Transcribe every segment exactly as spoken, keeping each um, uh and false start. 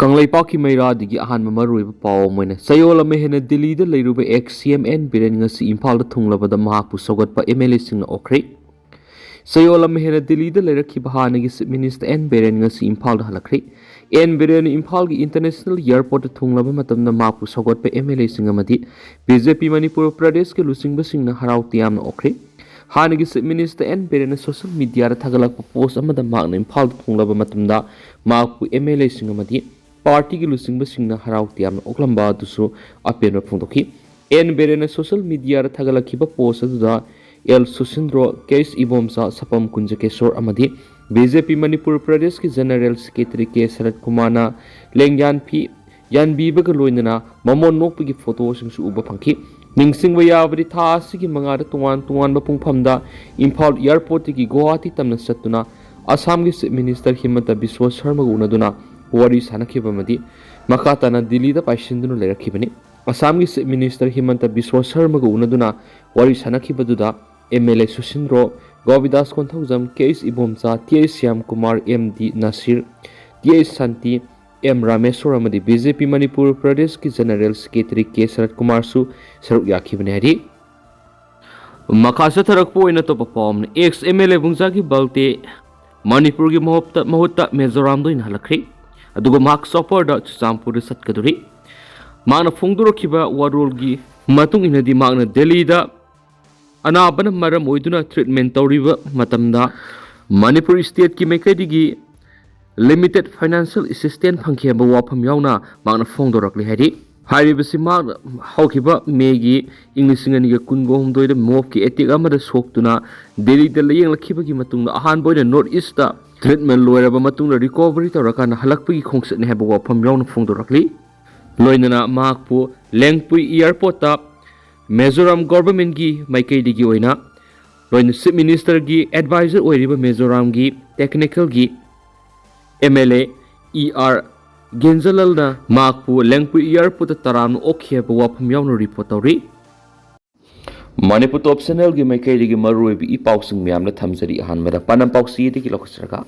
ꯀꯪꯂꯩꯄꯥꯛꯀꯤ ꯃꯩꯔꯥꯗꯒꯤ ꯑꯍꯥꯟꯕ ꯃꯔꯨꯑꯣꯏꯕ ꯄꯥꯎ ꯑꯃ ꯑꯣꯏꯅ, ꯆꯌꯣꯜ ꯑꯃ ꯍꯦꯟꯅ ꯗꯤꯜꯂꯤꯗ ꯂꯩꯔꯨꯕ ex C M N Biren ꯉꯁꯤ ꯏꯝꯐꯥꯜꯗ ꯊꯨꯡꯂꯕꯗ ꯃꯍꯥꯛꯄꯨ ꯁꯧꯒꯠꯄ M L A ꯁꯤꯡꯅ ꯑꯣꯛꯈ꯭ꯔꯦ꯫ ꯆꯌꯣꯜ ꯑꯃ ꯍꯦꯟꯅ ꯗꯤꯜꯂꯤꯗ ꯂꯩꯔꯛꯈꯤꯕ ꯍꯥꯟꯅꯒꯤ Chief Minister N ꯕꯤꯔꯦꯟ ꯉꯁꯤ ꯏꯝꯐꯥꯜꯗ ꯍꯜꯂꯛꯈ꯭ꯔꯦ꯫ N ꯕꯤꯔꯦꯟꯅ ꯏꯝꯐꯥꯜꯒꯤ International Airportꯇ ꯊꯨꯡꯂꯕ ꯃꯇꯝꯗ ꯃꯍꯥꯛꯄꯨ ꯁꯧꯒꯠꯄ M L A ꯁꯤꯡ ꯑꯃꯗꯤ B J P ꯃꯅꯤꯄꯨꯔ ꯄ꯭ꯔꯗꯦꯁꯀꯤ ꯂꯨꯆꯤꯡꯕꯁꯤꯡꯅ ꯍꯔꯥꯎ ꯇꯌꯥꯝꯅ ꯑꯣꯛꯈ꯭ꯔꯦ꯫ ꯍꯥꯟꯅꯒꯤ Chief Minister N ꯕꯤꯔꯦꯟꯅ social mediaꯗ ꯊꯥꯒꯠꯂꯛꯄ post ꯑꯃꯗ ꯃꯍꯥꯛꯅ ꯏꯝꯐꯥꯜꯗ ꯊꯨꯡꯂꯕ ꯃꯇꯝꯗ ꯃꯍꯥꯛꯄꯨ M L A ꯁꯤꯡ ꯑꯃꯗꯤ partyꯒꯤ ꯂꯨꯆꯤꯡꯕꯁꯤꯡꯅ ꯍꯔꯥꯎ ꯇꯌꯥꯝꯅ ꯑꯣꯛꯂꯝꯕ ꯑꯗꯨꯁꯨ ꯑꯄꯦꯟꯕ ꯐꯣꯡꯗꯣꯛꯈꯤ꯫ N ꯕꯤꯔꯦꯟꯅ social mediaꯗ ꯊꯥꯒꯠꯂꯛꯈꯤꯕ post ꯑꯗꯨꯗ L ꯁꯨꯁꯤꯟꯗ꯭ꯔꯣ, K H ꯏꯕꯣꯝꯆꯥ, ꯁꯄꯝ ꯀꯨꯟꯖꯀꯦꯁꯣꯔ ꯑꯃꯗꯤ B J P ꯃꯅꯤꯄꯨꯔ ꯄ꯭ꯔꯗꯦꯁꯀꯤ General Secretary K ꯁꯔꯠ ꯀꯨꯃꯥꯔꯅ ꯂꯦꯡꯌꯥꯟ ꯐꯤ ꯌꯥꯟꯕꯤꯕꯒ ꯂꯣꯏꯅꯅ ꯃꯃꯣꯟ ꯅꯣꯛꯄꯒꯤ photoꯁꯤꯡꯁꯨ ꯎꯕ ꯐꯪꯈꯤ꯫ ꯅꯤꯡꯁꯤꯡꯕ ꯌꯥꯕꯗꯤ, ꯊꯥ ꯑꯁꯤꯒꯤ ꯃꯉꯥꯗ ꯇꯣꯉꯥꯟ ꯇꯣꯉꯥꯟꯕ ꯄꯨꯡꯐꯝꯗ ꯏꯝꯐꯥꯜ Airportꯇꯒꯤ ꯒꯨꯋꯥꯍꯥꯇꯤ ꯇꯝꯅ ꯆꯠꯇꯨꯅ ꯑꯁꯥꯝꯒꯤ Chief Minister ꯍꯤꯃꯟꯇ ꯕꯤꯁ꯭ꯋ ꯁꯔꯃꯒ ꯎꯅꯗꯨꯅ ꯋꯥꯔꯤ ꯁꯥꯟꯅꯈꯤꯕ ꯑꯃꯗꯤ ꯃꯈꯥ ꯇꯥꯅ ꯗꯤꯜꯂꯤꯗ ꯄꯥꯏꯁꯤꯟꯗꯨꯅ ꯂꯩꯔꯛꯈꯤꯕꯅꯤ꯫ ꯑꯁꯥꯝꯒꯤ Chief Minister ꯍꯤꯃꯟꯇ ꯕꯤꯁ꯭ꯋ ꯁꯔꯃꯒ ꯎꯅꯗꯨꯅ ꯋꯥꯔꯤ ꯁꯥꯟꯅꯈꯤꯕꯗꯨꯗ M L A ꯁꯨꯁꯤꯟꯗ꯭ꯔꯣ, ꯒꯣꯕꯤꯗꯥꯁ Konthoujam, K H Ibomcha, T H Shyam Kumar, M D Nasir, T H Shanti, M ꯔꯥꯃꯦꯁ꯭ꯋꯔ ꯑꯃꯗꯤ B J P ꯃꯅꯤꯄꯨꯔ ꯄ꯭ꯔꯗꯦꯁꯀꯤ General Secretary K ꯁꯔꯠ ꯀꯨꯃꯥꯔꯁꯨ ꯁꯔꯨꯛ ꯌꯥꯈꯤꯕꯅꯤ ꯍꯥꯏꯔꯤ꯫ ꯃꯈꯥ ꯆꯠꯊꯔꯛꯄ ꯑꯣꯏꯅ ꯑꯇꯣꯞꯄ ꯄꯥꯎ ꯑꯃꯅ, ex M L A ꯕꯨꯡꯖꯥꯒꯤ ꯕꯜꯇꯦ ꯃꯅꯤꯄꯨꯔꯒꯤ ꯃꯍꯨꯠꯇ, ꯃꯍꯨꯠꯇ ꯃꯤꯖꯣꯔꯥꯝꯗ ꯑꯣꯏꯅ ꯍꯜꯂꯛꯈ꯭ꯔꯦ꯫ ꯑꯗꯨꯒ ꯃꯍꯥꯛ chopperꯗ ꯆꯨꯔꯆꯥꯟꯄꯨꯔꯗ ꯆꯠꯀꯗꯧꯔꯤ꯫ ꯃꯍꯥꯛꯅ ꯐꯣꯡꯗꯣꯔꯛꯈꯤꯕ ꯋꯥꯔꯣꯜꯒꯤ ꯃꯇꯨꯡ ꯏꯟꯅꯗꯤ, ꯃꯍꯥꯛꯅ ꯗꯦꯜꯂꯤꯗ ꯑꯅꯥꯕꯅ ꯃꯔꯝ ꯑꯣꯏꯗꯨꯅ treatment ꯇꯧꯔꯤꯕ ꯃꯇꯝꯗ ꯃꯅꯤꯄꯨꯔ stateꯀꯤ ꯃꯥꯏꯀꯩꯗꯒꯤ limited financial assistance ꯐꯪꯈꯤ ꯍꯥꯏꯕ ꯋꯥꯐꯝ ꯌꯥꯎꯅ ꯃꯍꯥꯛꯅ ꯐꯣꯡꯗꯣꯔꯛꯂꯤ ꯍꯥꯏꯔꯤ꯫ ꯍꯥꯏꯔꯤꯕꯁꯤ ꯃꯍꯥꯛꯅ ꯍꯧꯈꯤꯕ ꯃꯦꯒꯤ ꯏꯪ ꯂꯤꯁꯤꯡ ꯑꯅꯤꯒ ꯀꯨꯟꯒ ꯍꯨꯝꯗꯣꯏꯗ mobꯀꯤ attack ꯑꯃꯗ ꯁꯣꯛꯇꯨꯅ ꯗꯦꯜꯂꯤꯗ ꯂꯥꯌꯦꯡꯂꯛꯈꯤꯕꯒꯤ ꯃꯇꯨꯡꯗ ꯑꯍꯥꯟꯕ ꯑꯣꯏꯅ North Eastꯇ treatment ꯂꯣꯏꯔꯕ ꯃꯇꯨꯡꯗ recovery ꯇꯧꯔꯀꯥꯟꯗ ꯍꯜꯂꯛꯄꯒꯤ ꯈꯣꯡꯆꯠꯅꯤ ꯍꯥꯏꯕ ꯋꯥꯐꯝ ꯌꯥꯎꯅ ꯐꯣꯡꯗꯣꯔꯛꯂꯤ꯫ ꯂꯣꯏꯅꯅ ꯃꯍꯥꯛꯄꯨ ꯂꯦꯡꯄꯨꯏ Airportꯇ ꯃꯤꯖꯣꯔꯥꯝ governmentꯀꯤ ꯃꯥꯏꯀꯩꯗꯒꯤ ꯑꯣꯏꯅ ꯂꯣꯏꯅ Chief Ministerꯒꯤ advisor ꯑꯣꯏꯔꯤꯕ ꯃꯤꯖꯣꯔꯥꯝꯒꯤ technicalꯒꯤ M L A E R ꯒꯦꯟꯖꯂꯜꯅ ꯃꯍꯥꯛꯄꯨ ꯂꯦꯡꯄꯨꯏ Airportꯇ ꯇꯔꯥꯝꯅ ꯑꯣꯛꯈꯤ ꯍꯥꯏꯕ ꯋꯥꯐꯝ ꯌꯥꯎꯅ report ꯇꯧꯔꯤ꯫ ꯃꯅꯤꯄꯨꯔ Top Channelꯒꯤ ꯃꯥꯏꯀꯩꯗꯒꯤ ꯃꯔꯨꯑꯣꯏꯕ ꯏ ꯄꯥꯎꯁꯤꯡ ꯃꯌꯥꯝꯅ ꯊꯝꯖꯔꯤ꯫ ꯑꯍꯥꯟꯕꯗ ꯄꯥꯟꯗꯝ ꯄꯥꯎꯆꯦꯗꯒꯤ ꯂꯧꯈꯠꯆꯔꯒ,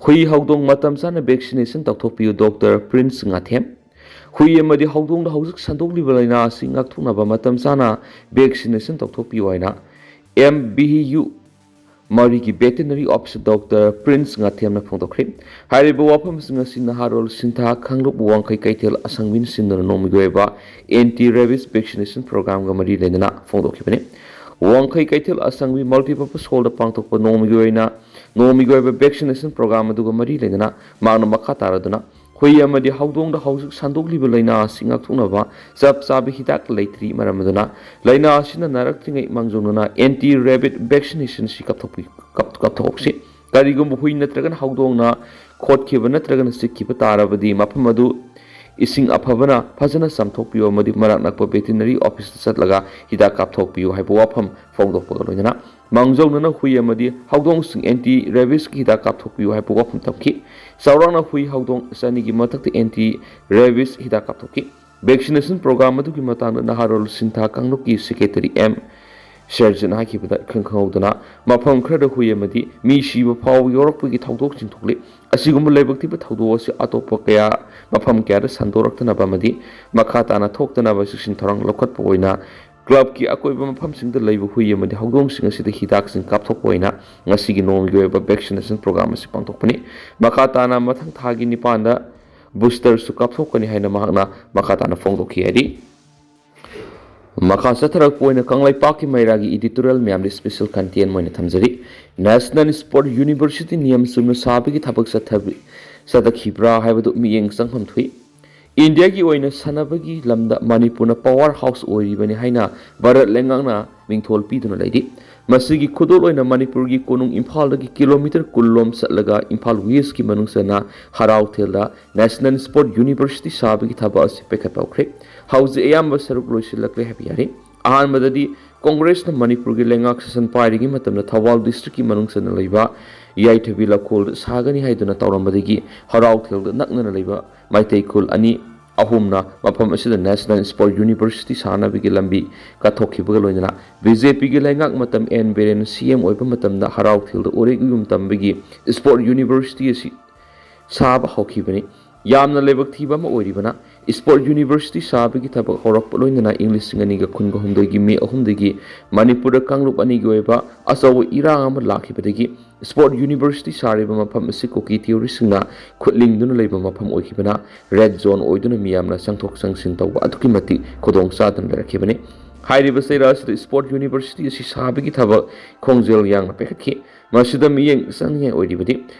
ꯍꯨꯏ ꯍꯧꯗꯣꯡ ꯃꯇꯝ ꯆꯥꯅ vaccination ꯇꯧꯊꯣꯛꯄꯤꯌꯨ, ꯗꯣꯛꯇꯔ ꯄ꯭ꯔꯤꯟꯁ ꯉꯥꯊꯦꯝ꯫ ꯍꯨꯏ ꯑꯃꯗꯤ ꯍꯧꯗꯣꯡꯗ ꯍꯧꯖꯤꯛ ꯁꯟꯗꯣꯛꯂꯤꯕ ꯂꯥꯏꯅꯥ ꯑꯁꯤ ꯉꯥꯛꯊꯣꯛꯅꯕ ꯃꯇꯝ ꯆꯥꯅ vaccination ꯇꯧꯊꯣꯛꯄꯤꯌꯨ ꯍꯥꯏꯅ ꯑꯦꯝ ꯕꯤ ꯌꯨ ꯃꯔꯤꯒꯤ ꯚꯦꯇꯤꯅꯔꯤ ꯑꯣꯐꯤꯁꯥꯔ ꯗꯣꯛꯇꯔ ꯄ꯭ꯔꯤꯟꯁ ꯉꯥꯊꯦꯝꯅ ꯐꯣꯡꯗꯣꯛꯈ꯭ꯔꯦ꯫ ꯍꯥꯏꯔꯤꯕ ꯋꯥꯐꯝꯁꯤꯡ ꯑꯁꯤ ꯅꯍꯥꯔꯣꯜ ꯁꯤꯟꯊꯥ ꯀꯥꯡꯂꯨꯞ ꯋꯥꯡꯈꯩ ꯀꯩꯊꯦꯜ ꯑꯁꯪꯕꯤꯅ ꯁꯤꯟꯗꯨꯅ ꯅꯣꯡꯃꯒꯤ ꯑꯣꯏꯕ anti rabies vaccination programꯒ ꯃꯔꯤ ꯂꯩꯅꯅ ꯐꯣꯡꯗꯣꯛꯈꯤꯕꯅꯤ꯫ ꯋꯥꯡꯈꯩ ꯀꯩꯊꯦꯜ ꯑꯁꯪꯕꯤ multipurpose hallꯗ ꯄꯥꯡꯊꯣꯛꯄ ꯅꯣꯡꯃꯒꯤ ꯑꯣꯏꯅ ꯅꯣꯡꯃꯒꯤ ꯑꯣꯏꯕ vaccination program ꯑꯗꯨꯒ ꯃꯔꯤ ꯂꯩꯅꯅ ꯃꯍꯥꯛꯅ ꯃꯈꯥ ꯇꯥꯔꯗꯨꯅ ꯍꯨꯏ ꯑꯃꯗꯤ ꯍꯧꯗꯣꯡꯗ ꯍꯧꯖꯤꯛ ꯁꯟꯗꯣꯛꯂꯤꯕ ꯂꯥꯏꯅꯥ ꯑꯁꯤ ꯉꯥꯛꯊꯣꯛꯅꯕ ꯆꯞ ꯆꯥꯕ ꯍꯤꯗꯥꯛ ꯂꯩꯇ꯭ꯔꯤ꯫ ꯃꯔꯝ ꯑꯗꯨꯅ ꯂꯥꯏꯅꯥ ꯑꯁꯤꯅ ꯅꯥꯔꯛꯇ꯭ꯔꯤꯉꯩ ꯃꯥꯡꯖꯧꯅꯅ anti rabies vaccination ꯑꯁꯤ ꯀꯥꯞꯊꯣꯛꯄꯤ-, ꯀꯥꯞ-, ꯀꯥꯞꯊꯣꯛꯍꯧꯁꯤ꯫ ꯀꯔꯤꯒꯨꯝꯕ ꯍꯨꯏ ꯅꯠꯇ꯭ꯔꯒꯅ ꯍꯧꯗꯣꯡꯅ ꯈꯣꯠꯈꯤꯕ ꯅꯠꯇ꯭ꯔꯒꯅ ꯆꯤꯛꯈꯤꯕ ꯇꯥꯔꯕꯗꯤ ꯃꯐꯝ ꯑꯗꯨ ꯏꯁꯤꯡ ꯑꯐꯕꯅ ꯐꯖꯅ ꯆꯥꯝꯊꯣꯛꯄꯤꯌꯨ ꯑꯃꯗꯤ ꯃꯅꯥꯛ ꯅꯛꯄ ꯚꯦꯇꯤꯅꯔꯤ ꯑꯣꯐꯤꯁꯇ ꯆꯠꯂꯒ ꯍꯤꯗꯥꯛ ꯀꯥꯞꯊꯣꯛꯄꯤꯌꯨ ꯍꯥꯏꯕ ꯋꯥꯐꯝ ꯐꯣꯡꯗꯣꯛꯄꯒ ꯂꯣꯏꯅꯅ ꯃꯥꯡꯖꯧꯅꯅ ꯍꯨꯏ ꯑꯃꯗꯤ ꯍꯧꯗꯣꯡꯁꯤꯡ anti rabiesꯀꯤ ꯍꯤꯗꯥꯛ ꯀꯥꯞꯊꯣꯛꯄꯤꯌꯨ ꯍꯥꯏꯕ ꯋꯥꯐꯝ ꯊꯝꯈꯤ꯫ ꯆꯥꯎꯔꯥꯛꯅ ꯍꯨꯏ ꯍꯧꯗꯣꯡ ꯆꯅꯤꯒꯤ ꯃꯊꯛꯇ anti rabies ꯍꯤꯗꯥꯛ ꯀꯥꯞꯊꯣꯛꯈꯤ꯫ Vaccination program ꯑꯗꯨꯒꯤ ꯃꯇꯥꯡꯗ ꯅꯍꯥꯔꯣꯜ ꯁꯤꯟꯊꯥ ꯀꯥꯡꯂꯨꯞꯀꯤ ꯁꯦꯀ꯭ꯔꯦꯇꯔꯤ ꯑꯦꯝ ꯁꯔꯖꯟ ꯍꯥꯏꯈꯤꯕꯗ ꯏꯈꯪ ꯈꯪꯍꯧꯗꯅ ꯃꯐꯝ ꯈꯔꯗ ꯍꯨꯏ ꯑꯃꯗꯤ ꯃꯤ ꯁꯤꯕ ꯐꯥꯎꯕ ꯌꯥꯎꯔꯛꯄꯒꯤ ꯊꯧꯗꯣꯛꯁꯤꯡ ꯊꯣꯛꯂꯤ꯫ ꯑꯁꯤꯒꯨꯝꯕ ꯂꯥꯏꯕꯛ ꯊꯤꯕ ꯊꯧꯗꯣꯛ ꯑꯁꯤ ꯑꯇꯣꯞꯄ ꯀꯌꯥ, ꯃꯐꯝ ꯀꯌꯥꯗ ꯁꯟꯗꯣꯔꯛꯇꯅꯕ ꯑꯃꯗꯤ ꯃꯈꯥ ꯇꯥꯅ ꯊꯣꯛꯇꯅꯕ ꯆꯦꯛꯁꯤꯟ ꯊꯧꯔꯥꯡ ꯂꯧꯈꯠꯄ ꯑꯣꯏꯅ clubꯀꯤ ꯑꯀꯣꯏꯕ ꯃꯐꯝꯁꯤꯡꯗ ꯂꯩꯕ ꯍꯨꯏ ꯑꯃꯗꯤ ꯍꯧꯗꯣꯡꯁꯤꯡ ꯑꯁꯤꯗ ꯍꯤꯗꯥꯛꯁꯤꯡ ꯀꯥꯞꯊꯣꯛꯄ ꯑꯣꯏꯅ ꯉꯁꯤꯒꯤ ꯅꯣꯡꯃꯒꯤ ꯑꯣꯏꯕ vaccination program ꯑꯁꯤ ꯄꯥꯡꯊꯣꯛꯄꯅꯤ꯫ ꯃꯈꯥ ꯇꯥꯅ ꯃꯊꯪ ꯊꯥꯒꯤ ꯅꯤꯄꯥꯟꯗ boosterꯁꯨ ꯀꯥꯞꯊꯣꯛꯀꯅꯤ ꯍꯥꯏꯅ ꯃꯍꯥꯛꯅ ꯃꯈꯥ ꯇꯥꯅ ꯐꯣꯡꯗꯣꯛꯈꯤ ꯍꯥꯏꯔꯤ꯫ ꯃꯈꯥ ꯆꯠꯊꯔꯛꯄ ꯑꯣꯏꯅ ꯀꯪꯂꯩꯄꯥꯛꯀꯤ ꯃꯩꯔꯥꯒꯤ editorial ꯃꯌꯥꯝꯗ special content ꯑꯣꯏꯅ ꯊꯝꯖꯔꯤ꯫ National Sport University ꯅꯤꯌꯝ ꯆꯨꯝꯅ ꯁꯥꯕꯒꯤ ꯊꯕꯛ ꯆꯠꯊꯕꯤ-, ꯆꯠꯊꯈꯤꯕ꯭ꯔꯥ ꯍꯥꯏꯕꯗꯨ ꯃꯤꯠꯌꯦꯡ ꯆꯪꯐꯝ ꯊꯣꯛꯏ꯫ ꯏꯟꯗꯤꯌꯥꯒꯤ ꯑꯣꯏꯅ ꯁꯥꯟꯅꯕꯒꯤ ꯂꯝꯗ ꯃꯅꯤꯄꯨꯔꯅ power house ꯑꯣꯏꯔꯤꯕꯅꯤ ꯍꯥꯏꯅ ꯚꯥꯔꯠ ꯂꯩꯉꯥꯛꯅ ꯃꯤꯡꯊꯣꯜ ꯄꯤꯗꯨꯅ ꯂꯩꯔꯤ꯫ ꯃꯁꯤꯒꯤ ꯈꯨꯗꯣꯜ ꯑꯣꯏꯅ ꯃꯅꯤꯄꯨꯔꯒꯤ ꯀꯣꯅꯨꯡ ꯏꯝꯐꯥꯜꯗꯒꯤ kilometre ꯀꯨꯟ ꯂꯣꯝ ꯆꯠꯂꯒ ꯏꯝꯐꯥꯜ Westꯀꯤ ꯃꯅꯨꯡ ꯆꯟꯅ ꯍꯔꯥꯎꯊꯦꯜꯗ National Sport University ꯁꯥꯕꯒꯤ ꯊꯕꯛ ꯑꯁꯤ ꯄꯥꯏꯈꯠꯄ ꯍꯧꯈ꯭ꯔꯦ꯫ ꯍꯧꯖꯤꯛ ꯑꯌꯥꯝꯕ ꯁꯔꯨꯛ ꯂꯣꯏꯁꯤꯜꯂꯛꯂꯦ ꯍꯥꯏꯕ ꯌꯥꯔꯦ꯫ ꯑꯍꯥꯟꯕꯗꯗꯤ ꯀꯣꯡꯒ꯭ꯔꯦꯁꯅ ꯃꯅꯤꯄꯨꯔꯒꯤ ꯂꯩꯉꯥꯛ ꯁꯥꯁꯟ ꯄꯥꯏꯔꯤꯉꯩ ꯃꯇꯝꯗ ꯊꯧꯕꯥꯜ districtꯀꯤ ꯃꯅꯨꯡ ꯆꯟꯅ ꯂꯩꯕ ꯌꯥꯏꯊꯕꯤ ꯂꯧꯀꯣꯜꯗ ꯁꯥꯒꯅꯤ ꯍꯥꯏꯗꯨꯅ ꯇꯧꯔꯝꯕꯗꯒꯤ ꯍꯔꯥꯎꯊꯦꯜꯗ ꯅꯛꯅꯅ ꯂꯩꯕ ꯃꯩꯇꯩ ꯈꯨꯜ ꯑꯅꯤ ꯑꯍꯨꯝꯅ ꯃꯐꯝ ꯑꯁꯤꯗ National Sport University ꯁꯥꯅꯕꯒꯤ ꯂꯝꯕꯤ ꯀꯠꯊꯣꯛꯈꯤꯕꯒ ꯂꯣꯏꯅꯅ ꯕꯤ ꯖꯦ ꯄꯤꯒꯤ ꯂꯩꯉꯥꯛ ꯃꯇꯝ ꯑꯦꯟ ꯕꯤꯔꯦꯟ ꯁꯤ ꯑꯦꯝ ꯑꯣꯏꯕ ꯃꯇꯝꯗ ꯍꯔꯥꯎ ꯊꯤꯜꯗ ꯎꯔꯦꯛ ꯎꯌꯨꯝ ꯇꯝꯕꯒꯤ Sport University ꯑꯁꯤ ꯁꯥꯕ ꯍꯧꯈꯤꯕꯅꯤ꯫ ꯌꯥꯝꯅ ꯂꯥꯏꯕꯛ ꯊꯤꯕ ꯑꯃ ꯑꯣꯏꯔꯤꯕꯅ, Sport University ꯁꯥꯕꯒꯤ ꯊꯕꯛ ꯍꯧꯔꯛꯄ ꯂꯣꯏꯅꯅ ꯏꯪ ꯂꯤꯁꯤꯡ ꯑꯅꯤꯒ ꯀꯨꯟꯒ ꯍꯨꯝꯗꯣꯏꯒꯤ ꯃꯦ ꯑꯍꯨꯝꯗꯒꯤ ꯃꯅꯤꯄꯨꯔꯗ ꯀꯥꯡꯂꯨꯞ ꯑꯅꯤꯒꯤ ꯑꯣꯏꯕ ꯑꯆꯧꯕ ꯏꯔꯥꯡ ꯑꯃ ꯂꯥꯛꯈꯤꯕꯗꯒꯤ Sport University ꯁꯥꯔꯤꯕ ꯃꯐꯝ ꯑꯁꯤ ꯀꯨꯀꯤ ꯇꯤꯑꯣꯔꯤꯁꯁꯤꯡꯅ ꯈꯨꯠꯂꯤꯡꯗꯨꯅ ꯂꯩꯕ ꯃꯐꯝ ꯑꯣꯏꯈꯤꯕꯅ red zone ꯑꯣꯏꯗꯨꯅ ꯃꯤꯌꯥꯝꯅ ꯆꯪꯊꯣꯛ ꯆꯪꯁꯤꯟ ꯇꯧꯕ ꯑꯗꯨꯛꯀꯤ ꯃꯇꯤꯛ ꯈꯨꯗꯣꯡ ꯆꯥꯗꯅ ꯂꯩꯔꯛꯈꯤꯕꯅꯤ꯫ ꯍꯥꯏꯔꯤꯕ ꯆꯩꯔꯥ ꯑꯁꯤꯗ Sport University ꯑꯁꯤ ꯁꯥꯕꯒꯤ ꯊꯕꯛ ꯈꯣꯡꯖꯦꯜ ꯌꯥꯡꯅ ꯄꯥꯏꯈꯠꯈꯤ꯫ ꯃꯁꯤꯗ ꯃꯤꯠꯌꯦꯡ ꯆꯪꯅꯤꯡꯉꯥꯏ ꯑꯣꯏꯔꯤꯕꯗꯤ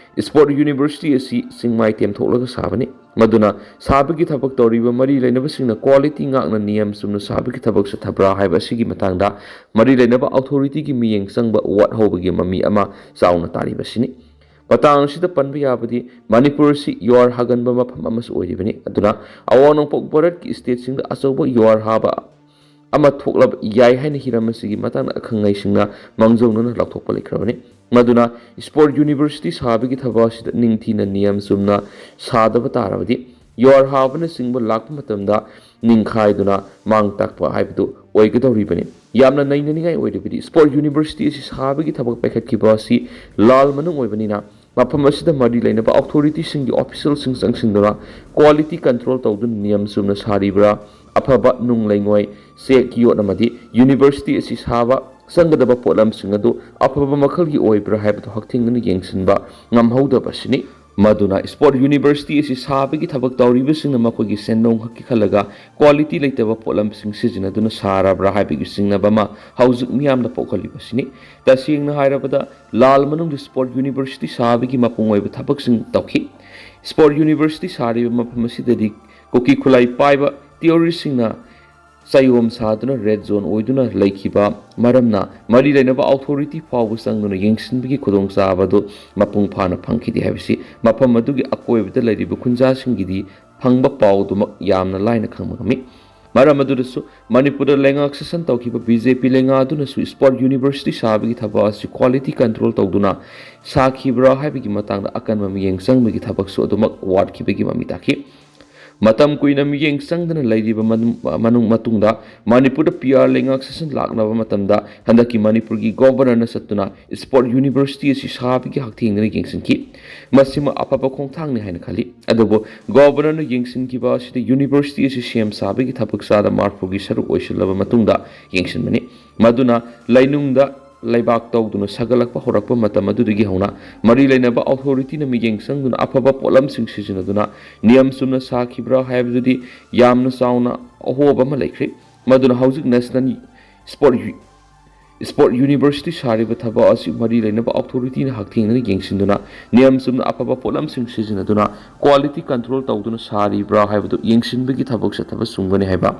Sport University ꯑꯁꯤ ꯆꯤꯡꯃꯥꯏ ꯇꯦꯝꯊꯣꯛꯂꯒ ꯁꯥꯕꯅꯤ꯫ ꯃꯗꯨꯅ ꯁꯥꯕꯒꯤ ꯊꯕꯛ ꯇꯧꯔꯤꯕ ꯃꯔꯤ ꯂꯩꯅꯕꯁꯤꯡꯅ quality ꯉꯥꯛꯅ ꯅꯤꯌꯝ ꯆꯨꯝꯅ ꯁꯥꯕꯒꯤ ꯊꯕꯛ ꯆꯠꯊꯕ꯭ꯔꯥ ꯍꯥꯏꯕ ꯑꯁꯤꯒꯤ ꯃꯇꯥꯡꯗ ꯃꯔꯤ ꯂꯩꯅꯕ authority ꯒꯤ ꯃꯤꯠꯌꯦꯡ ꯆꯪꯕ ꯋꯥꯠꯍꯧꯕꯒꯤ ꯃꯃꯤ ꯑꯃ ꯆꯥꯎꯅ ꯇꯥꯔꯤꯕꯁꯤꯅꯤ꯫ ꯃꯇꯥꯡ ꯑꯁꯤꯗ ꯄꯟꯕ ꯌꯥꯕꯗꯤ ꯃꯅꯤꯄꯨꯔ ꯑꯁꯤ ꯌꯨꯍꯥꯔ ꯍꯥꯒꯟꯕ ꯃꯐꯝ ꯑꯃꯁꯨ ꯑꯣꯏꯔꯤꯕꯅꯤ꯫ ꯑꯗꯨꯅ ꯑꯋꯥꯡ ꯅꯣꯡꯄꯣꯛ ꯚꯥꯔꯠꯀꯤ state ꯁꯤꯡꯗ ꯑꯆꯧꯕ ꯌꯨꯍꯥꯔ ꯍꯥꯕ ꯑꯃ ꯊꯣꯛꯂꯕ ꯌꯥꯏ ꯍꯥꯏꯅ ꯍꯤꯔꯝ ꯑꯁꯤꯒꯤ ꯃꯇꯥꯡꯗ ꯑꯈꯪ ꯑꯍꯩꯁꯤꯡꯅ ꯃꯥꯡꯖꯧꯅꯅ ꯂꯥꯎꯊꯣꯛꯄ ꯂꯩꯈ꯭ꯔꯕꯅꯤ꯫ ꯃꯗꯨꯅ Sport University ꯁꯥꯕꯒꯤ ꯊꯕꯛ ꯑꯁꯤꯗ ꯅꯤꯡꯊꯤꯅ ꯅꯤꯌꯝ ꯆꯨꯝꯅ ꯁꯥꯗꯕ ꯇꯥꯔꯕꯗꯤ ꯌꯨꯍꯥꯔ ꯍꯥꯕꯅꯆꯤꯡꯕ ꯂꯥꯛꯄ ꯃꯇꯝꯗ ꯅꯤꯡꯈꯥꯏꯗꯨꯅ ꯃꯥꯡ ꯇꯥꯛꯄ ꯍꯥꯏꯕꯗꯨ ꯑꯣꯏꯒꯗꯧꯔꯤꯕꯅꯤ꯫ ꯌꯥꯝꯅ ꯅꯩꯅꯅꯤꯡꯉꯥꯏ ꯑꯣꯏꯔꯤꯕꯗꯤ Sport University ꯑꯁꯤ ꯁꯥꯕꯒꯤ ꯊꯕꯛ ꯄꯥꯏꯈꯠꯈꯤꯕ ꯑꯁꯤ ꯂꯥꯜ ꯃꯅꯨꯡ ꯑꯣꯏꯕꯅꯤꯅ ꯃꯐꯝ ꯑꯁꯤꯗ ꯃꯔꯤ ꯂꯩꯅꯕ authority ꯁꯤꯡꯒꯤ official ꯁꯤꯡ ꯆꯪꯁꯤꯟꯗꯨꯅ quality control ꯇꯧꯗꯨꯅ ꯅꯤꯌꯝ ꯆꯨꯝꯅ ꯁꯥꯔꯤꯕ꯭ꯔꯥ, ꯑꯐꯕ ꯅꯨꯡ ꯂꯩꯉꯣꯏ, ꯆꯦꯛ ꯌꯣꯠ ꯑꯃꯗꯤ University ꯑꯁꯤ ꯁꯥꯕ ꯆꯪꯒꯗꯕ ꯄꯣꯠꯂꯝꯁꯤꯡ ꯑꯗꯨ ꯑꯐꯕ ꯃꯈꯜꯒꯤ ꯑꯣꯏꯕ꯭ꯔꯥ ꯍꯥꯏꯕꯗꯨ ꯍꯛꯊꯦꯡꯅꯅ ꯌꯦꯡꯁꯤꯟꯕ ꯉꯝꯍꯧꯗꯕ ꯑꯁꯤꯅꯤ꯫ ꯃꯗꯨꯅ Sport University ꯑꯁꯤ ꯁꯥꯕꯒꯤ ꯊꯕꯛ ꯇꯧꯔꯤꯕꯁꯤꯡꯅ ꯃꯈꯣꯏꯒꯤ ꯁꯦꯟꯗꯣꯡ ꯈꯛꯀꯤ ꯈꯜꯂꯒ quality ꯂꯩꯇꯕ ꯄꯣꯠꯂꯝꯁꯤꯡ ꯁꯤꯖꯤꯟꯅꯗꯨꯅ ꯁꯥꯔꯕ꯭ꯔꯥ ꯍꯥꯏꯕꯒꯤ ꯆꯤꯡꯅꯕ ꯑꯃ ꯍꯧꯖꯤꯛ ꯃꯤꯌꯥꯝꯅ ꯄꯣꯛꯍꯜꯂꯤꯕꯁꯤꯅꯤ꯫ ꯇꯁꯦꯡꯅ ꯍꯥꯏꯔꯕꯗ, ꯂꯥꯜ ꯃꯅꯨꯡꯗ Sport University ꯁꯥꯕꯒꯤ ꯃꯄꯨꯡ ꯑꯣꯏꯕ ꯊꯕꯛꯁꯤꯡ ꯇꯧꯈꯤ꯫ Sport University ꯁꯥꯔꯤꯕ ꯃꯐꯝ ꯑꯁꯤꯗꯗꯤ ꯀꯨꯀꯤ ꯈꯨꯠꯂꯥꯏ ꯄꯥꯏꯕ ꯇꯤꯑꯣꯔꯤꯁꯁꯤꯡꯅ ꯆꯌꯣꯝ ꯁꯥꯗꯨꯅ red zone ꯑꯣꯏꯗꯨꯅ ꯂꯩꯈꯤꯕ ꯃꯔꯝꯅ ꯃꯔꯤ ꯂꯩꯅꯕ authority ꯐꯥꯎꯕ ꯆꯪꯗꯨꯅ ꯌꯦꯡꯁꯤꯟꯕꯒꯤ ꯈꯨꯗꯣꯡꯆꯥꯕ ꯑꯗꯨ ꯃꯄꯨꯡ ꯐꯥꯅ ꯐꯪꯈꯤꯗꯦ ꯍꯥꯏꯕꯁꯤ ꯃꯐꯝ ꯑꯗꯨꯒꯤ ꯑꯀꯣꯏꯕꯗ ꯂꯩꯔꯤꯕ ꯈꯨꯟꯖꯥꯁꯤꯡꯒꯤꯗꯤ ꯐꯪꯕ ꯄꯥꯎꯗꯨꯃꯛ ꯌꯥꯝꯅ ꯂꯥꯏꯅ ꯈꯪꯕ ꯉꯝꯃꯤ꯫ ꯃꯔꯝ ꯑꯗꯨꯗꯁꯨ ꯃꯅꯤꯄꯨꯔꯗ ꯂꯩꯉꯥꯛ ꯁꯥꯁꯟ ꯇꯧꯈꯤꯕ ꯕꯤ ꯖꯦ ꯄꯤ ꯂꯩꯉꯥꯛ ꯑꯗꯨꯅꯁꯨ Sport University ꯁꯥꯕꯒꯤ ꯊꯕꯛ ꯑꯁꯤ quality control ꯇꯧꯗꯨꯅ ꯁꯥꯈꯤꯕ꯭ꯔꯥ ꯍꯥꯏꯕꯒꯤ ꯃꯇꯥꯡꯗ ꯑꯀꯟꯕ ꯃꯤꯠꯌꯦꯡ ꯆꯪꯕꯒꯤ ꯊꯕꯛꯁꯨ ꯑꯗꯨꯃꯛ ꯋꯥꯠꯈꯤꯕꯒꯤ ꯃꯃꯤ ꯇꯥꯈꯤ꯫ ꯃꯇꯝ ꯀꯨꯏꯅ ꯃꯤꯠꯌꯦꯡ ꯆꯪꯗꯅ ꯂꯩꯔꯤꯕ ꯃꯅꯨꯡ-, ꯃꯅꯨꯡ-, ꯃꯇꯨꯡꯗ ꯃꯅꯤꯄꯨꯔꯗ ꯄꯤ ꯑꯥꯔ ꯂꯩꯉꯥꯛ ꯁꯦꯁꯟ ꯂꯥꯛꯂꯕ ꯃꯇꯝꯗ ꯍꯟꯗꯛꯀꯤ ꯃꯅꯤꯄꯨꯔꯒꯤ ꯒꯣꯕꯔꯅꯔꯅ ꯆꯠꯇꯨꯅ ꯏꯁꯄꯣꯔꯠ ꯌꯨꯅꯤꯚꯔꯁꯤꯇꯤ ꯑꯁꯤ ꯁꯥꯕꯒꯤ ꯍꯛꯊꯦꯡꯅꯅ ꯌꯦꯡꯁꯤꯟꯈꯤ꯫ ꯃꯁꯤꯃ ꯑꯐꯕ ꯈꯣꯡꯊꯥꯡꯅꯤ ꯍꯥꯏꯅ ꯈꯜꯂꯤ꯫ ꯑꯗꯨꯕꯨ ꯒꯣꯕꯔꯅꯔꯅ ꯌꯦꯡꯁꯤꯟꯈꯤꯕ ꯑꯁꯤꯗ ꯌꯨꯅꯤꯚꯔꯁꯤꯇꯤ ꯑꯁꯤ ꯁꯦꯝ ꯁꯥꯕꯒꯤ ꯊꯕꯛ ꯆꯥꯗ ꯃꯥꯔꯐꯨꯒꯤ ꯁꯔꯨꯛ ꯑꯣꯏꯁꯤꯜꯂꯕ ꯃꯇꯨꯡꯗ ꯌꯦꯡꯁꯤꯟꯕꯅꯤ꯫ ꯃꯗꯨꯅ ꯂꯩꯅꯨꯡꯗ ꯂꯩꯕꯥꯛ ꯇꯧꯗꯨꯅ ꯁꯥꯒꯠꯂꯛꯄ ꯍꯧꯔꯛꯄ ꯃꯇꯝ ꯑꯗꯨꯗꯒꯤ ꯍꯧꯅ ꯃꯔꯤ ꯂꯩꯅꯕ ꯑꯣꯊꯣꯔꯤꯇꯤꯅ ꯃꯤꯠꯌꯦꯡ ꯆꯪꯗꯨꯅ ꯑꯐꯕ ꯄꯣꯠꯂꯝꯁꯤꯡ ꯁꯤꯖꯤꯟꯅꯗꯨꯅ ꯅꯤꯌꯝ ꯆꯨꯝꯅ ꯁꯥꯈꯤꯕ꯭ꯔꯥ ꯍꯥꯏꯕꯗꯨꯗꯤ ꯌꯥꯝꯅ ꯆꯥꯎꯅ ꯑꯍꯣꯕ ꯑꯃ ꯂꯩꯈ꯭ꯔꯦ꯫ ꯃꯗꯨꯅ ꯍꯧꯖꯤꯛ ꯅꯦꯁꯅꯦꯜ ꯏꯁꯄꯣꯔꯠ ꯌꯨ-, ꯏꯁꯄꯣꯔꯠ ꯌꯨꯅꯤꯚꯔꯁꯤꯇꯤ ꯁꯥꯔꯤꯕ ꯊꯕꯛ ꯑꯁꯤ ꯃꯔꯤ ꯂꯩꯅꯕ ꯑꯣꯊꯣꯔꯤꯇꯤꯅ ꯍꯛꯊꯦꯡꯅꯅ ꯌꯦꯡꯁꯤꯟꯗꯨꯅ ꯅꯤꯌꯝ ꯆꯨꯝꯅ ꯑꯐꯕ ꯄꯣꯠꯂꯝꯁꯤꯡ ꯁꯤꯖꯤꯟꯅꯗꯨꯅ ꯀ꯭ꯋꯥꯂꯤꯇꯤ ꯀꯟꯇ꯭ꯔꯣꯜ ꯇꯧꯗꯨꯅ ꯁꯥꯔꯤꯕ꯭ꯔꯥ ꯍꯥꯏꯕꯗꯨ ꯌꯦꯡꯁꯤꯟꯕꯒꯤ ꯊꯕꯛ ꯆꯠꯊꯕ ꯆꯨꯝꯒꯅꯤ ꯍꯥꯏꯕ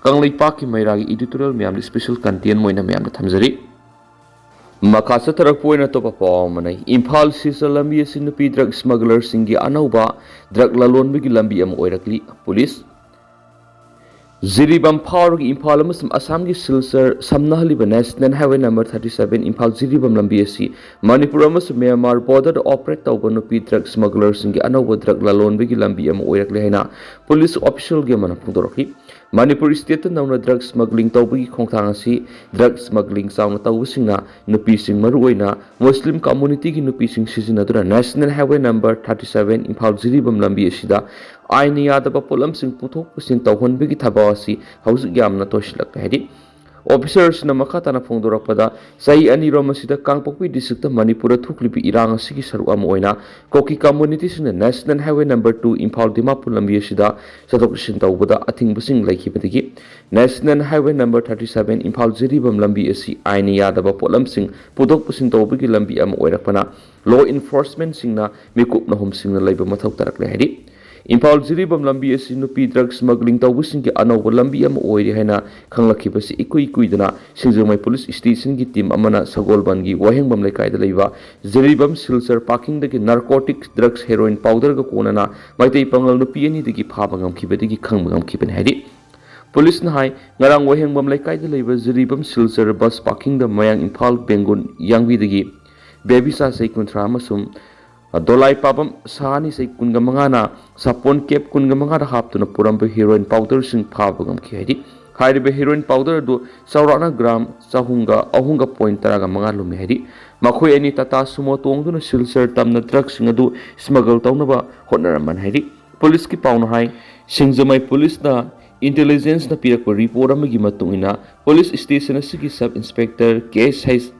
ꯀꯪꯂꯩꯄꯥꯛꯀꯤ ꯃꯩꯔꯥꯒꯤ ꯏꯗꯤꯇꯣꯔꯤꯌꯦꯜ ꯃꯌꯥꯝꯗ ꯏꯁꯄꯤꯁꯦꯜ ꯀꯟꯇꯦꯟ ꯑꯣꯏꯅ ꯃꯌꯥꯝꯗ ꯊꯝꯖꯔꯤ꯫ ꯃꯈꯥ ꯆꯠꯊꯔꯛꯄ ꯑꯣꯏꯅ ꯑꯇꯣꯞꯄ ꯄꯥꯎ ꯑꯃꯅ, ꯏꯝꯐꯥꯜ ꯁꯤꯜꯆꯔ ꯂꯝꯕꯤ ꯑꯁꯤ ꯅꯨꯄꯤ ꯗ꯭ꯔꯒ ꯁ꯭ꯃꯒꯂꯔꯁꯤꯡꯒꯤ ꯑꯅꯧꯕ ꯗ꯭ꯔꯒ ꯂꯂꯣꯟꯕꯒꯤ ꯂꯝꯕꯤ ꯑꯃ ꯑꯣꯏꯔꯛꯂꯤ꯫ ꯄꯨꯂꯤꯁ꯫ ꯖꯤꯔꯤꯕꯥꯝ ꯐꯥꯎꯔꯒ ꯏꯝꯐꯥꯜ ꯑꯃꯁꯨꯡ ꯑꯁꯥꯝꯒꯤ ꯁꯤꯜꯆꯔ ꯁꯝꯅꯍꯜꯂꯤꯕ national highway number thirty seven Imphal Jiribam ꯂꯝꯕꯤ ꯑꯁꯤ ꯃꯅꯤꯄꯨꯔ ꯑꯃꯁꯨꯡ ꯃ꯭ꯌꯥꯟꯃꯥꯔ ꯕꯣꯔꯗꯔꯗ ꯑꯣꯄꯔꯦꯠ ꯇꯧꯕ ꯅꯨꯄꯤ ꯗ꯭ꯔꯒ ꯁ꯭ꯃꯒꯂꯔꯁꯤꯡꯒꯤ ꯑꯅꯧꯕ ꯗ꯭ꯔꯒ ꯂꯂꯣꯟꯕꯒꯤ ꯂꯝꯕꯤ ꯑꯃ ꯑꯣꯏꯔꯛꯂꯦ ꯍꯥꯏꯅ ꯄꯨꯂꯤꯁ ꯑꯣꯐꯤꯁꯤꯌꯦꯜꯒꯤ ꯑꯃꯅ ꯐꯣꯡꯗꯣꯔꯛꯈꯤ꯫ ꯃꯅꯤꯄꯨꯔ ꯁ꯭ꯇꯦꯠꯇ ꯅꯧꯅ ꯗ꯭ꯔꯒ ꯁ꯭ꯃꯒꯂꯤꯡ ꯇꯧꯕꯒꯤ ꯈꯣꯡꯊꯥꯡ ꯑꯁꯤ ꯗ꯭ꯔꯒ ꯁ꯭ꯃꯒꯂꯤꯡ ꯆꯥꯎꯅ ꯇꯧꯕꯁꯤꯡꯅ ꯅꯨꯄꯤꯁꯤꯡ, ꯃꯔꯨꯑꯣꯏꯅ ꯃꯨꯁꯂꯤꯝ ꯀꯝꯃꯨꯅꯤꯇꯤꯒꯤ ꯅꯨꯄꯤꯁꯤꯡ ꯁꯤꯖꯤꯟꯅꯗꯨꯅ national highway number thirty seven Imphal Jiribam ꯂꯝꯕꯤ ꯑꯁꯤꯗ ꯑꯥꯏꯟꯅ ꯌꯥꯗꯕ ꯄꯣꯠꯂꯝꯁꯤꯡ ꯄꯨꯊꯣꯛ ꯄꯨꯁꯤꯟ ꯇꯧꯍꯟꯕꯒꯤ ꯊꯕꯛ ꯑꯁꯤ ꯍꯧꯖꯤꯛ ꯌꯥꯝꯅ ꯇꯣꯏꯁꯤꯜꯂꯛꯂꯦ ꯍꯥꯏꯔꯤ꯫ ꯑꯣꯐꯤꯁꯔꯁꯤꯡꯅ ꯃꯈꯥ ꯇꯥꯅ ꯐꯣꯡꯗꯣꯔꯛꯄꯗ, ꯆꯍꯤ ꯑꯅꯤꯔꯣꯝ ꯑꯁꯤꯗ ꯀꯥꯡꯄꯣꯛꯄꯤ ꯗꯤꯁꯇ꯭ꯔꯤꯛꯇ ꯃꯅꯤꯄꯨꯔꯗ ꯊꯣꯛꯂꯤꯕ ꯏꯔꯥꯡ ꯑꯁꯤꯒꯤ ꯁꯔꯨꯛ ꯑꯃ ꯑꯣꯏꯅ ꯀꯨꯀꯤ ꯀꯝꯃꯨꯅꯤꯇꯤꯁꯤꯡꯅ national highway number two Imphal Dimapur ꯂꯝꯕꯤ ꯑꯁꯤꯗ ꯆꯠꯊꯣꯛ ꯆꯠꯁꯤꯟ ꯇꯧꯕꯗ ꯑꯊꯤꯡꯕꯁꯤꯡ ꯂꯩꯈꯤꯕꯗꯒꯤ national highway number thirty seven Imphal Jiribam ꯂꯝꯕꯤ ꯑꯁꯤ ꯑꯥꯏꯟꯅ ꯌꯥꯗꯕ ꯄꯣꯠꯂꯝꯁꯤꯡ ꯄꯨꯊꯣꯛ ꯄꯨꯁꯤꯟ ꯇꯧꯕꯒꯤ ꯂꯝꯕꯤ ꯑꯃ ꯑꯣꯏꯔꯛꯄꯅ ꯂꯣ ꯏꯟꯐꯣꯔꯁꯃꯦꯟꯁꯤꯡꯅ ꯃꯤꯀꯨꯞ ꯅꯍꯨꯝꯁꯤꯡꯅ ꯂꯩꯕ ꯃꯊꯧ ꯇꯥꯔꯛꯂꯦ ꯍꯥꯏꯔꯤ꯫ ꯏꯝꯐꯥꯜ ꯖꯤꯔꯤꯕꯥꯝ ꯂꯝꯕꯤ ꯑꯁꯤ ꯅꯨꯄꯤ ꯗ꯭ꯔꯒ ꯁ꯭ꯃꯒꯂꯤꯡ ꯇꯧꯕꯁꯤꯡꯒꯤ ꯑꯅꯧꯕ ꯂꯝꯕꯤ ꯑꯃ ꯑꯣꯏꯔꯦ ꯍꯥꯏꯅ ꯈꯪꯂꯛꯈꯤꯕꯁꯤ ꯏꯀꯨꯏ ꯀꯨꯏꯗꯅ ꯁꯤꯡꯖꯃꯩ ꯄꯨꯂꯤꯁ ꯁ꯭ꯇꯦꯁꯟꯒꯤ ꯇꯤꯝ ꯑꯃꯅ ꯁꯒꯣꯜꯕꯟꯒꯤ ꯋꯥꯍꯦꯡꯕꯝ ꯂꯩꯀꯥꯏꯗ ꯂꯩꯕ ꯖꯤꯔꯤꯕꯥꯝ ꯁꯤꯜꯆꯔ ꯄꯥꯔꯀꯤꯡꯗꯒꯤ ꯅꯥꯔꯀꯣꯇꯤꯛꯁ ꯗ꯭ꯔꯒꯁ ꯍꯦꯔꯣꯏꯟ ꯄꯥꯎꯗꯔꯒ ꯀꯣꯟꯅꯅ ꯃꯩꯇꯩ ꯄꯥꯉꯜ ꯅꯨꯄꯤ ꯑꯅꯤꯗꯒꯤ ꯐꯥꯕ ꯉꯝꯈꯤꯕꯗꯒꯤ ꯈꯪꯕ ꯉꯝꯈꯤꯕꯅꯤ ꯍꯥꯏꯔꯤ꯫ ꯄꯨꯂꯤꯁꯅ ꯍꯥꯏ, ꯉꯔꯥꯡ ꯋꯥꯍꯦꯡꯕꯝ ꯂꯩꯀꯥꯏꯗ ꯂꯩꯕ ꯖꯤꯔꯤꯕꯥꯝ ꯁꯤꯜꯆꯔ ꯕꯁ ꯄꯥꯔꯀꯤꯡꯗ ꯃꯌꯥꯡ ꯏꯝꯐꯥꯜ ꯕꯦꯡꯒꯨꯜ ꯌꯥꯡꯕꯤꯗꯒꯤ ꯕꯦꯕꯤꯆꯥ ꯆꯍꯤ ꯀꯨꯟꯊ꯭ꯔꯥ ꯑꯃꯁꯨꯡ ꯗꯣꯂꯥꯏ ꯄꯥꯕꯝ ꯁꯥ ꯑꯅꯤ ꯆꯍꯤ ꯀꯨꯟꯒ ꯃꯉꯥꯅ ꯁꯥꯄꯣꯟ ꯀꯦꯞ ꯀꯨꯟꯒ ꯃꯉꯥꯗ ꯍꯥꯞꯇꯨꯅ ꯄꯨꯔꯝꯕ ꯍꯤꯔꯣꯏꯟ ꯄꯥꯎꯗꯔꯁꯤꯡ ꯐꯥꯕ ꯉꯝꯈꯤ ꯍꯥꯏꯔꯤ꯫ ꯍꯥꯏꯔꯤꯕ ꯍꯤꯔꯣꯏꯟ ꯄꯥꯎꯗꯔ ꯑꯗꯨ ꯆꯥꯎꯔꯥꯛꯅ ꯒ꯭ꯔꯥꯝ ꯆꯍꯨꯝꯒ ꯑꯍꯨꯝꯒ ꯄꯣꯏꯟ ꯇꯔꯥꯒ ꯃꯉꯥ ꯂꯨꯝꯃꯤ ꯍꯥꯏꯔꯤ꯫ ꯃꯈꯣꯏ ꯑꯅꯤ ꯇꯥꯇꯥ ꯁꯨꯃꯣ ꯇꯣꯡꯗꯨꯅ ꯁꯤꯜꯆꯔ ꯇꯝꯅ ꯗ꯭ꯔꯒꯁꯤꯡ ꯑꯗꯨ ꯁ꯭ꯃꯒꯜ ꯇꯧꯅꯕ ꯍꯣꯠꯅꯔꯝꯕꯅꯤ ꯍꯥꯏꯔꯤ꯫ ꯄꯨꯂꯤꯁꯀꯤ ꯄꯥꯎꯅ ꯍꯥꯏ, ꯁꯤꯡꯖꯃꯩ ꯄꯨꯂꯤꯁꯅ ꯏꯟꯇꯦꯂꯤꯖꯦꯟꯁꯅ ꯄꯤꯔꯛꯄ ꯔꯤꯄꯣꯔꯠ ꯑꯃꯒꯤ ꯃꯇꯨꯡ ꯏꯟꯅ, ꯄꯨꯂꯤꯁ ꯁ꯭ꯇꯦꯁꯟ ꯑꯁꯤꯒꯤ ꯁꯕ ꯏꯟꯁꯄꯦꯛꯇꯔ ꯀꯦ ꯁꯩ-,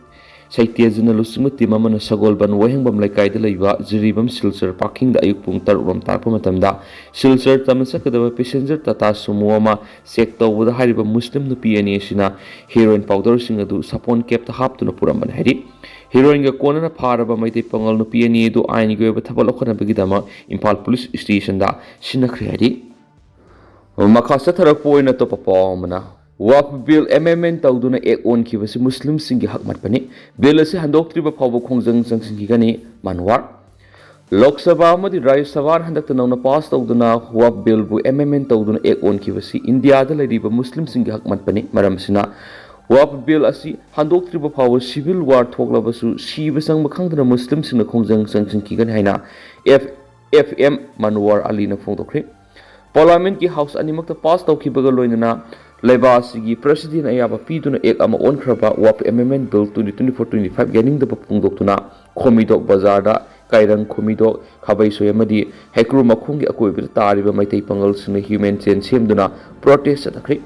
ꯁꯩꯇꯦꯖꯅ ꯂꯨꯆꯤꯡꯕ ꯇꯤꯝ ꯑꯃꯅ ꯁꯒꯣꯜꯕꯟ ꯋꯥꯍꯦꯡꯕꯝ ꯂꯩꯀꯥꯏꯗ ꯂꯩꯕ ꯖꯤꯔꯤꯕꯥꯝ ꯁꯤꯜꯆꯔ ꯄꯥꯔꯀꯤꯡꯗ ꯑꯌꯨꯛ ꯄꯨꯡ ꯇꯔꯨꯛ ꯔꯣꯝ ꯇꯥꯔꯛꯄ ꯃꯇꯝꯗ, ꯁꯤꯜꯆꯔ ꯇꯝꯅ ꯆꯠꯀꯗꯕ ꯄꯦꯁꯦꯟꯖꯔ ꯇꯥꯇꯥ ꯁꯨꯃꯣ ꯑꯃ ꯆꯦꯛ ꯇꯧꯕꯗ, ꯍꯥꯏꯔꯤꯕ ꯃꯨꯁꯂꯤꯝ ꯅꯨꯄꯤ ꯑꯅꯤ ꯑꯁꯤꯅ ꯍꯤꯔꯣꯏꯟ ꯄꯥꯎꯗꯔꯁꯤꯡ ꯑꯗꯨ ꯁꯥꯄꯣꯟ ꯀꯦꯞꯇ ꯍꯥꯞꯇꯨꯅ ꯄꯨꯔꯝꯕꯅꯤ ꯍꯥꯏꯔꯤ꯫ ꯍꯤꯔꯣꯏꯟꯒ ꯀꯣꯟꯅꯅ ꯐꯥꯔꯕ ꯃꯩꯇꯩ ꯄꯥꯉꯜ ꯅꯨꯄꯤ ꯑꯅꯤ ꯑꯗꯨ ꯑꯥꯏꯟꯒꯤ ꯑꯣꯏꯕ ꯊꯕꯛ ꯂꯧꯈꯠꯅꯕꯒꯤꯗꯃꯛ ꯏꯝꯐꯥꯜ ꯄꯨꯂꯤꯁ ꯁ꯭ꯇꯦꯁꯟꯗ ꯁꯤꯟꯅꯈ꯭ꯔꯦ ꯍꯥꯏꯔꯤ꯫ ꯃꯈꯥ ꯆꯠꯊꯔꯛꯄ ꯑꯣꯏꯅ ꯑꯇꯣꯞꯄ ꯄꯥꯎ ꯑꯃꯅ, ꯋꯥꯛꯐ ꯕꯤꯜ ꯑꯦꯃꯦꯟꯃꯦꯟ ꯇꯧꯗꯨꯅ ꯑꯦꯛ ꯑꯣꯟꯈꯤꯕꯁꯤ ꯃꯨꯁꯂꯤꯝꯁꯤꯡꯒꯤ ꯍꯛ ꯃꯠꯄꯅꯤ꯫ ꯕꯤꯜ ꯑꯁꯤ ꯍꯟꯗꯣꯛꯇ꯭ꯔꯤꯕ ꯐꯥꯎꯕ ꯈꯣꯡꯖꯪ ꯆꯪꯁꯤꯟꯈꯤꯒꯅꯤ, ꯃꯥꯟꯋꯥꯔ꯫ ꯂꯣꯛ ꯁꯚꯥ ꯑꯃꯗꯤ ꯔꯥꯖ꯭ꯌ ꯁꯚꯥꯅ ꯍꯟꯗꯛꯇ ꯅꯧꯅ ꯄꯥꯁ ꯇꯧꯗꯨꯅ ꯋꯥꯛꯐ ꯕꯤꯜꯕꯨ ꯑꯦꯃꯦꯟꯃꯦꯟ ꯇꯧꯗꯨꯅ ꯑꯦꯛ ꯑꯣꯟꯈꯤꯕꯁꯤ ꯏꯟꯗꯤꯌꯥꯗ ꯂꯩꯔꯤꯕ ꯃꯨꯁꯂꯤꯝꯁꯤꯡꯒꯤ ꯍꯛ ꯃꯠꯄꯅꯤ꯫ ꯃꯔꯝ ꯑꯁꯤꯅ, ꯋꯥꯛꯐ ꯕꯤꯜ ꯑꯁꯤ ꯍꯟꯗꯣꯛꯇ꯭ꯔꯤꯕ ꯐꯥꯎꯕ ꯁꯤꯚꯤꯜ ꯋꯥꯔ ꯊꯣꯛꯂꯕꯁꯨ ꯁꯤꯕ ꯆꯪꯕ ꯈꯪꯗꯅ ꯃꯨꯁꯂꯤꯝꯁꯤꯡꯅ ꯈꯣꯡꯖꯪ ꯆꯪꯁꯤꯟꯈꯤꯒꯅꯤ ꯍꯥꯏꯅ ꯑꯦꯐ, ꯑꯦꯐ ꯑꯦꯝ ꯃꯟꯋꯥꯔ ꯑꯂꯤꯅ ꯐꯣꯡꯗꯣꯛꯈ꯭ꯔꯦ꯫ ꯄꯥꯔꯂꯤꯌꯥꯃꯦꯟꯠꯀꯤ ꯍꯥꯎꯁ ꯑꯅꯤꯃꯛꯇ ꯄꯥꯁ ꯇꯧꯈꯤꯕꯒ ꯂꯣꯏꯅꯅ ꯂꯩꯕꯥꯛ ꯑꯁꯤꯒꯤ ꯄ꯭ꯔꯦꯁꯤꯗꯦꯟꯠ ꯑꯌꯥꯕ ꯄꯤꯗꯨꯅ ꯑꯦꯛ ꯑꯃ ꯑꯣꯟꯈ꯭ꯔꯕ Waqf amendment bill twenty twenty four twenty five ꯌꯥꯅꯤꯡꯗꯕ ꯐꯣꯡꯗꯣꯛꯇꯨꯅ ꯈꯣꯃꯤꯗꯣꯛ ꯕꯖꯥꯔꯗ ꯀꯥꯏꯔꯪ ꯈꯣꯃꯤꯗꯣꯛ, ꯈꯥꯕꯩꯁꯣꯏ ꯑꯃꯗꯤ ꯍꯩꯀ꯭ꯔꯨ ꯃꯈꯣꯡꯒꯤ ꯑꯀꯣꯏꯕꯗ ꯇꯥꯔꯤꯕ ꯃꯩꯇꯩ ꯄꯥꯉꯜꯁꯤꯡꯅ ꯍ꯭ꯌꯨꯃꯦꯟ ꯆꯦꯟ ꯁꯦꯝꯗꯨꯅ ꯄ꯭ꯔꯣꯇꯦꯁ ꯆꯠꯊꯈ꯭ꯔꯤ꯫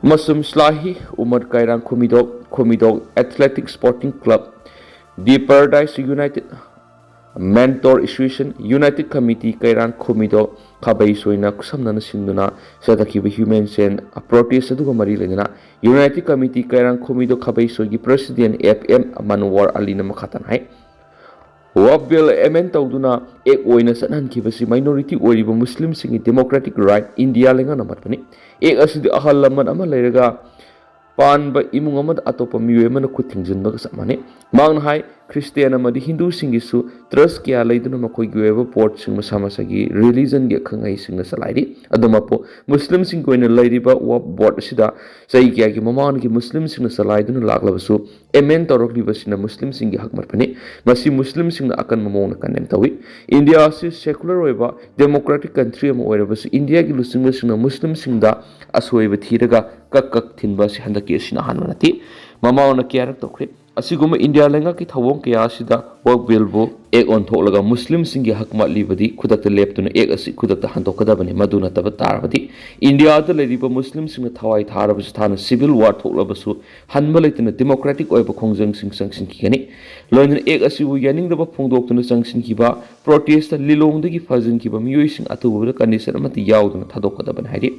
ꯃꯁꯨꯝ ꯁ꯭ꯂꯥꯍꯤ ꯎꯃꯔ Kairang Khomidok, Khomidok athletic sporting club, the paradise united, mentor association, united committee Keirang Khomidok, ꯈꯥꯕꯩ ꯁꯣꯏꯅ ꯈꯨꯠꯁꯝꯅꯅ ꯁꯤꯟꯗꯨꯅ ꯆꯠꯊꯈꯤꯕ ꯍ꯭ꯌꯨꯃꯦꯟ ꯆꯦꯟ ꯄ꯭ꯔꯣꯇꯦꯁ ꯑꯗꯨꯒ ꯃꯔꯤ ꯂꯩꯅꯅ ꯌꯨꯅꯥꯏꯇꯦꯗ ꯀꯃꯤꯇꯤ ꯀꯩꯔꯥꯡ ꯈꯣꯃꯤꯗꯣꯛ ꯈꯥꯕꯩ ꯁꯣꯏꯒꯤ ꯄ꯭ꯔꯦꯁꯤꯗꯦꯟꯠ ꯑꯦꯐ ꯑꯦꯝ ꯃꯟꯋꯥꯔ ꯑꯂꯤꯅ ꯃꯈꯥ ꯇꯥꯅ ꯍꯥꯏ, ꯋꯥꯛꯐ ꯕꯤꯜ ꯑꯦꯃꯦꯟ ꯇꯧꯗꯨꯅ ꯑꯦꯛ ꯑꯣꯏꯅ ꯆꯠꯍꯟꯈꯤꯕꯁꯤ ꯃꯥꯏꯅꯣꯔꯤꯇꯤ ꯑꯣꯏꯔꯤꯕ ꯃꯨꯁꯂꯤꯝꯁꯤꯡꯒꯤ ꯗꯦꯃꯣꯀ꯭ꯔꯦꯇꯤꯛ ꯔꯥꯏꯠ ꯏꯟꯗꯤꯌꯥ ꯂꯩꯉꯥꯛꯅ ꯃꯠꯄꯅꯤ꯫ ꯑꯦꯛ ꯑꯁꯤꯗꯤ ꯑꯍꯜ ꯂꯃꯟ ꯑꯃ ꯂꯩꯔꯒ ꯄꯥꯟꯕ ꯏꯃꯨꯡ ꯑꯃꯗ ꯑꯇꯣꯞꯄ ꯃꯤꯑꯣꯏ ꯑꯃꯅ ꯈꯨꯠ ꯊꯤꯡꯖꯤꯟꯕꯒ ꯆꯞ ꯃꯥꯟꯅꯩ꯫ ꯃꯍꯥꯛꯅ ꯍꯥꯏ, ꯈ꯭ꯔꯤꯁꯇꯤꯌꯥꯟ ꯑꯃꯗꯤ ꯍꯤꯟꯗꯨꯁꯤꯡꯒꯤꯁꯨ ꯇ꯭ꯔꯁ ꯀꯌꯥ ꯂꯩꯗꯨꯅ ꯃꯈꯣꯏꯒꯤ ꯑꯣꯏꯕ ꯕꯣꯔꯗꯁꯤꯡ ꯃꯁꯥ ꯃꯁꯥꯒꯤ ꯔꯤꯂꯤꯖꯟꯒꯤ ꯑꯈꯪ ꯑꯍꯩꯁꯤꯡꯅ ꯆꯂꯥꯏꯔꯤ꯫ ꯑꯗꯨꯃꯛꯄꯨ ꯃꯨꯁꯂꯤꯝꯁꯤꯡꯒꯤ ꯑꯣꯏꯅ ꯂꯩꯔꯤꯕ ꯋꯛꯐ ꯕꯣꯔꯗ ꯑꯁꯤꯗ ꯆꯍꯤ ꯀꯌꯥꯒꯤ ꯃꯃꯥꯡꯗꯒꯤ ꯃꯨꯁꯂꯤꯝꯁꯤꯡꯅ ꯆꯂꯥꯏꯗꯨꯅ ꯂꯥꯛꯂꯕꯁꯨ ꯑꯦꯃꯦꯟ ꯇꯧꯔꯛꯂꯤꯕꯁꯤꯅ ꯃꯨꯁꯂꯤꯝꯁꯤꯡꯒꯤ ꯍꯛ ꯃꯠꯄꯅꯤ꯫ ꯃꯁꯤ ꯃꯨꯁꯂꯤꯝꯁꯤꯡꯅ ꯑꯀꯟꯕ ꯃꯑꯣꯡꯗ ꯀꯟꯗꯦꯝ ꯇꯧꯏ꯫ ꯏꯟꯗꯤꯌꯥ ꯑꯁꯤ ꯁꯦꯀꯨꯂꯔ ꯑꯣꯏꯕ ꯗꯦꯃꯣꯀ꯭ꯔꯦꯇꯤꯛ ꯀꯟꯇ꯭ꯔꯤ ꯑꯃ ꯑꯣꯏꯔꯕꯁꯨ ꯏꯟꯗꯤꯌꯥꯒꯤ ꯂꯨꯆꯤꯡꯕꯁꯤꯡꯅ ꯃꯨꯁꯂꯤꯝꯁꯤꯡꯗ ꯑꯁꯣꯏꯕ ꯊꯤꯔꯒ ꯀꯛ ꯀꯛ ꯊꯤꯟꯕ ꯑꯁꯤ ꯍꯟꯗꯛꯀꯤ ꯑꯁꯤꯅ ꯑꯍꯥꯟꯕ ꯅꯠꯇꯦ꯫ ꯃꯃꯥꯡꯗ ꯀꯌꯥꯔꯛ ꯇꯧꯈ꯭ꯔꯦ꯫ ꯑꯁꯤꯒꯨꯝꯕ ꯏꯟꯗꯤꯌꯥ ꯂꯩꯉꯥꯛꯀꯤ ꯊꯧꯑꯣꯡ ꯀꯌꯥ ꯑꯁꯤꯗ ꯋꯛꯐ ꯕꯤꯜꯕꯨ ꯑꯦꯛ ꯑꯣꯟꯊꯣꯛꯂꯒ ꯃꯨꯁꯂꯤꯝꯁꯤꯡꯒꯤ ꯍꯛ ꯃꯠꯂꯤꯕꯗꯤ ꯈꯨꯗꯛꯇ ꯂꯦꯞꯇꯨꯅ ꯑꯦꯛ ꯑꯁꯤ ꯈꯨꯗꯛꯇ ꯍꯟꯗꯣꯛꯀꯗꯕꯅꯤ꯫ ꯃꯗꯨ ꯅꯠꯇꯕ ꯇꯥꯔꯕꯗꯤ ꯏꯟꯗꯤꯌꯥꯗ ꯂꯩꯔꯤꯕ ꯃꯨꯁꯂꯤꯝꯁꯤꯡꯅ ꯊꯋꯥꯏ ꯊꯥꯔꯕꯁꯨ ꯊꯥꯅ ꯁꯤꯚꯤꯜ ꯋꯥꯔ ꯊꯣꯛꯂꯕꯁꯨ ꯍꯟꯕ ꯂꯩꯇꯅ ꯗꯦꯃꯣꯀ꯭ꯔꯦꯇꯤꯛ ꯑꯣꯏꯕ ꯈꯣꯡꯖꯪꯁꯤꯡ ꯆꯪꯁꯤꯟꯈꯤꯒꯅꯤ꯫ ꯂꯣꯏꯅꯅ ꯑꯦꯛ ꯑꯁꯤꯕꯨ ꯌꯥꯅꯤꯡꯗꯕ ꯐꯣꯡꯗꯣꯛꯇꯨꯅ ꯆꯪꯁꯤꯟꯈꯤꯕ ꯄ꯭ꯔꯣꯇꯦꯁꯇ ꯂꯤꯂꯣꯡꯗꯒꯤ ꯐꯥꯖꯤꯟꯈꯤꯕ ꯃꯤꯑꯣꯏꯁꯤꯡ ꯑꯊꯨꯕꯗ ꯀꯟꯗꯤꯁꯟ ꯑꯃꯠꯇ ꯌꯥꯎꯗꯅ ꯊꯥꯗꯣꯛꯀꯗꯕꯅꯤ ꯍꯥꯏꯔꯤ꯫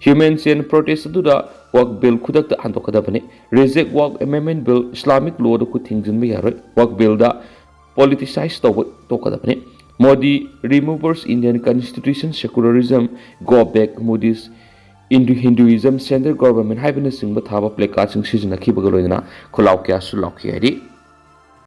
ꯍ꯭ꯌꯨꯃꯦꯟ ꯆꯦꯟ ꯄ꯭ꯔꯣꯇꯦꯁ ꯑꯗꯨꯗ ꯋꯛꯐ ꯕꯤꯜ ꯈꯨꯗꯛꯇ ꯍꯟꯗꯣꯛꯀꯗꯕꯅꯤ꯫ ꯔꯤꯖꯦꯛ ꯋꯛꯐ ꯑꯦꯃꯦꯟꯃꯦꯟ ꯕꯤꯜ ꯏꯁꯂꯥꯃꯤꯛ ꯂꯣꯗ ꯈꯨꯠ ꯊꯤꯡꯖꯤꯟꯕ ꯌꯥꯔꯣꯏ꯫ ꯋꯛꯐ ꯕꯤꯜꯗ ꯄꯣꯂꯤꯇꯤꯁꯥꯏꯁ ꯇꯧꯕ ꯇꯣꯛꯀꯗꯕꯅꯤ꯫ Modi removes Indian constitution secularism, go back Modi's Hindu Hinduism, central government ꯍꯥꯏꯕꯅꯆꯤꯡꯕ ꯊꯥꯕ ꯄ꯭ꯂꯦꯀꯥꯔꯗꯁꯤꯡ ꯁꯤꯖꯤꯟꯅꯈꯤꯕꯒ ꯂꯣꯏꯅꯅ ꯈꯨꯜꯂꯥꯎ ꯀꯌꯥꯁꯨ ꯂꯥꯎꯈꯤ ꯍꯥꯏꯔꯤ꯫